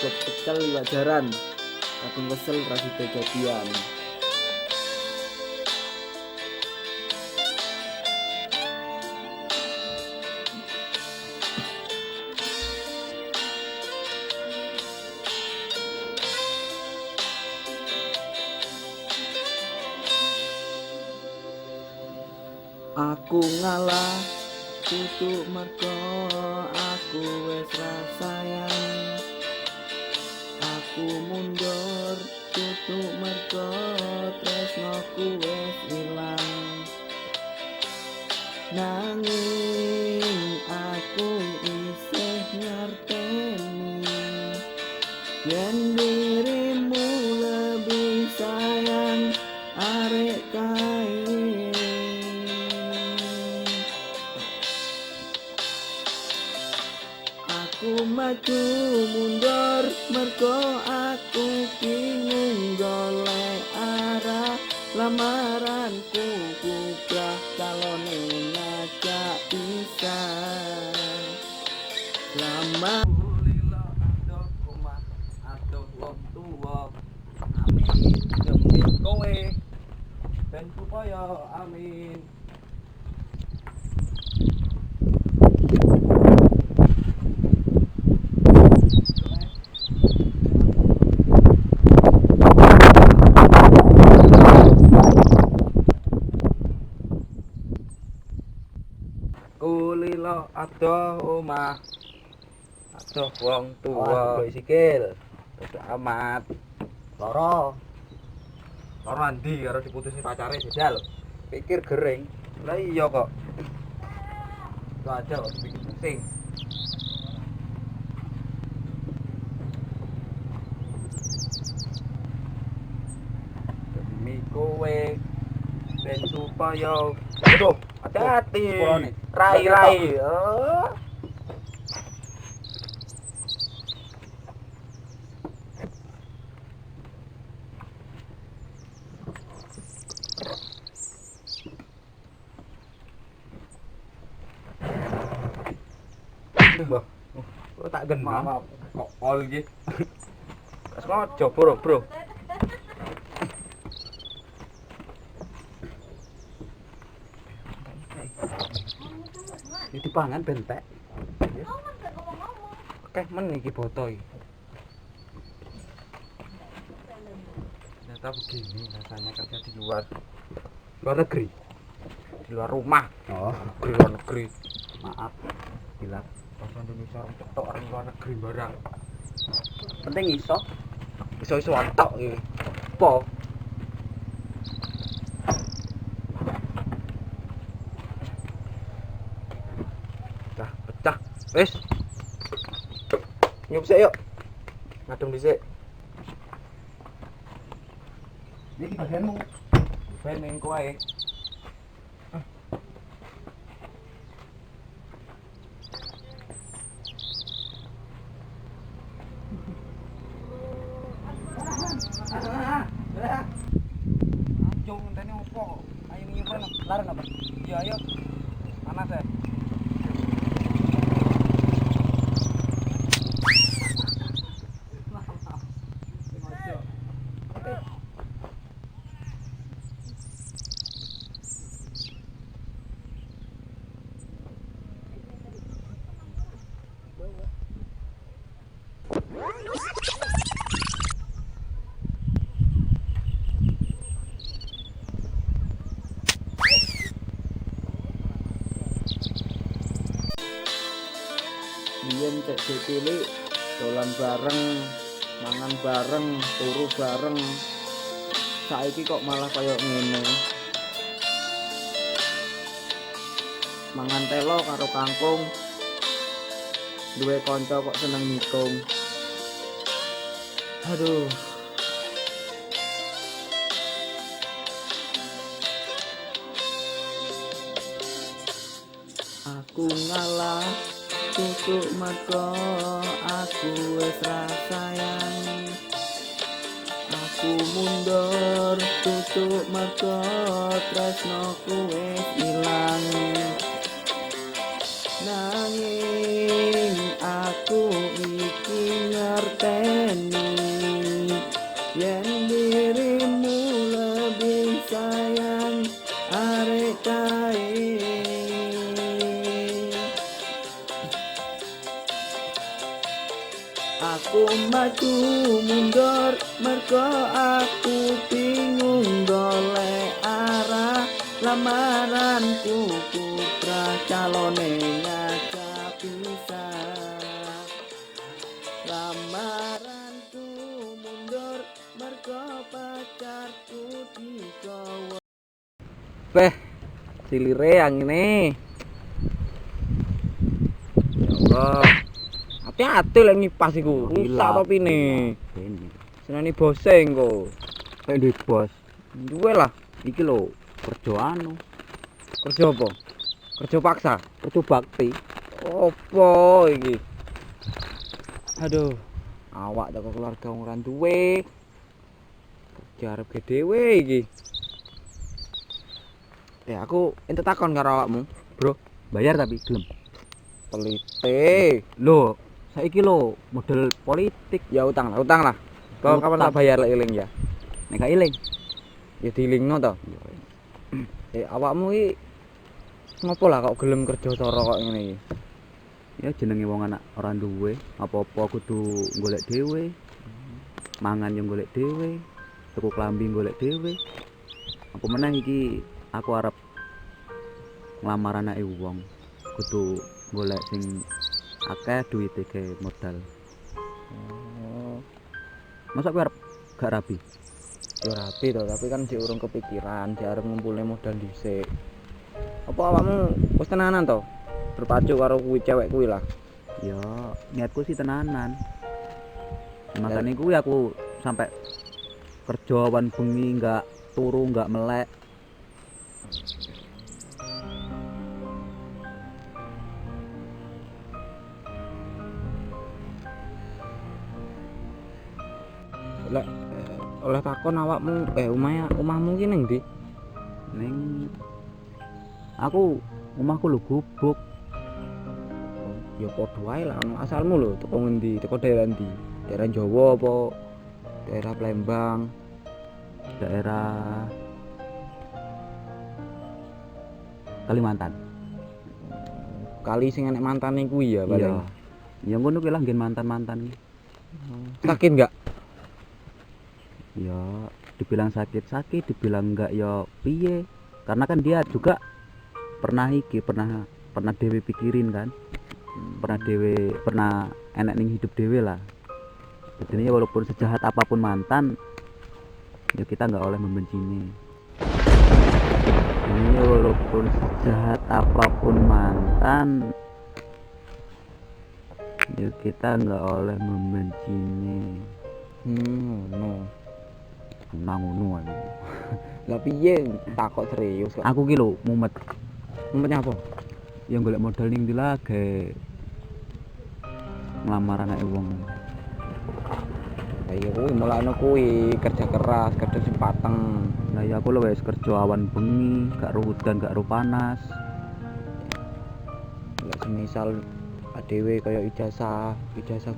Sego pecel iwak jaran. Kadung kesel ra sida jadian. Aku ngalah tutuk mergo aku wis ra sayang. Aku mundur tutuk mergo tresnoku wis ilang. Nanging aku isih ngerteni yen dirimu lebih sayang arek kae. Aku maju mundur mergo aku bingung golek arah. Lamaranku bubrah calone ngajak pisah. Lama Lila adoh omah adoh wong tuwa. Amin demi kowe ben supaya amin. Kulila adoh omah adoh wong tuwa. Awas sikil. Bodo amat. Loro. Loro andi karo diputusi pacare jajal. Pikir gering. Lah iya kok. Itu aja kok dibikin pusing. Demi kowe ben supaya aduh, hati-hati. Sepurane. Rai-rai. Oh. Mbah, kok tak genah? Maaf. Kok kol iki. Sengaja, Bro, Bro. Ini dipangan bentek. Akeh men iki boto iki. Ternyata begini rasanya kerja di luar, Luar negeri. di luar rumah, Oh, negeri luar negeri. maaf. Gila. Bahasa Indonesia orang cetok orang luar negeri barang. Penting iso. Iso-iso tok iki. Apa? Pecah, pecah. Wis. Nyup sik yuk. Ngadem dhisik. Iki bagianmu. Ben ning kowe ae. Ayo ngenteni opo? Ayo nyup rono. Laren apa? Iya ayo. Panas ya. Biyen cek cilik dolan bareng, mangan bareng, turu bareng. Saiki kok malah koyo ngene. Mangan telo karo kangkung. Duwe kanca kok seneng nikung. Aduh. Aku ngalah tutuk mergo aku wis ra sayang. Aku mundur tutuk mergo tresnoku wis ilang. Nanging aku iki ngerteni kae. Aku maju mundur mergo aku bingung golek arah. Lamaranku putra calone ngajak pisah. Lamaranku mundur mergo pacarku digawa. Beh, silire angine. Ya Allah. Hati-hati lek ngipas iku. Rusak topine. Seneni bose engko. Kayak duwe bos. Duwe lah. Iki lho kerja anu, Kerja apa? Kerja paksa. kerja bakti. Opo iki? Aduh, awak teko keluarga wong ora duwe. Kerja arep dhewe iki. Aku entuk takon karo awakmu, Bro. Bayar tapi gelem. Pelite. Lho, saiki lho model politik. Ya utang lah, utang lah. Kau kapan tak bayar lek eling ya? Nek gak eling. Ya dielingno to. Awakmu iki ngopo lah kok gelem kerja soro kok ngene iki? Ya jenenge wong anak ora duwe, apa-apa kudu golek dhewe. Mangan yo golek dhewe, tuku klambi golek dhewe. Apa meneh iki aku arep nglamar anake wong. Kudu golek sing akeh duwite gawe modal. Oh, Masa kowe arep gak rabi? Ya rapi to, tapi kan jek urung kepikiran, jek arep ngumpulne modal dhisik. Apa awakmu wis tenanan to? Berpacu karo kuwi cewek kuwi lah. Ya, niatku sih tenanan. Makane kuwi aku sampai kerja awan bengi nggak turu, nggak melek. Lek oleh takon awakmu omahmu ki ning ndi? Ning aku omahku lho gubuk. Oh, ya padha wae lah anu asalmu lho teko ngendi? Teko daerah ndi? Daerah Jawa apa daerah Palembang? Daerah Kalimantan. Kali sing enek mantane kuwi ya paling. Iya. Ya ngono kuwi lah nggen mantan-mantan. Sakit enggak? Ya dibilang sakit-sakit, dibilang enggak ya piye. Karena kan dia juga pernah iki, pernah dhewe pikirin kan. Pernah dhewe, pernah enek ning hidup dhewe lah. Jadi ya walaupun sejahat apapun mantan, ya kita nggak oleh membencinya. Ini ya walaupun sejahat apapun mantan, ya kita nggak oleh membencinya. Ngono. Nang ngono ae. Lah piye takok serius kok. Aku ki lho mumet. Mumetnya apa? Ya golek modal ning ndi lah gawe nglamar anake wong. Lah iya kuwi mulakno kuwi kerja keras, kerja sing pateng. Lah ya aku lho wis kerja awan bengi, gak ro udan, gak ro panas. Lah semisal dhewe kaya ijazah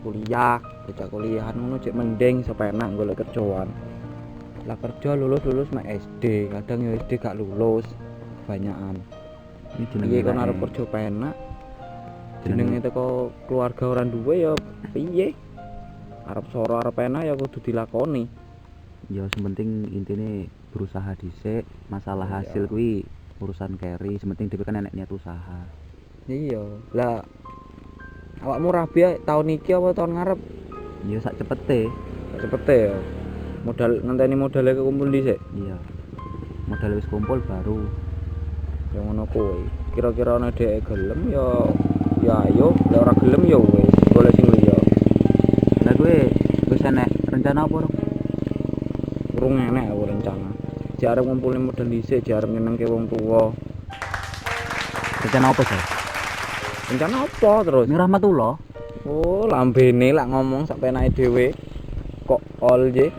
kuliah, bocah kuliahan ngono cek mending sepenak golek kerjaan. Lah kerja lulus-lulus mek SD, kadang ya SD gak lulus kebanyakan. Ini jenenge Piye kon arep kerja penak? Jenenge teko keluarga ora duwe ya piye? Arep soro arep enak ya kudu dilakoni. Ya sing penting intine berusaha dhisik, masalah hasil kuwi urusan keri, sing penting dhewe kan enek niat usaha. Iya. Lah awakmu rabi tahun iki apa tahun ngarep? Ya sak cepete. Sak cepete ya. Modal ngenteni modale kekumpul dhisik. Iya. Modal wis kumpul baru ya ngono kuwi. Kira-kira ana dhek gelem ya ya ayo, lek ora gelem ya wis, golek sing liya. Lah kowe wis enek rencana apa rong? Urung enek aku rencana. Jek arep ngumpulne modal dhisik, jek arep nyenengke wong tuwa. Rencana apa, Sal? Rencana apa terus? Ning Rahmatullah. Oh, lambene lak ngomong sak penake dhewe. Kok ol je.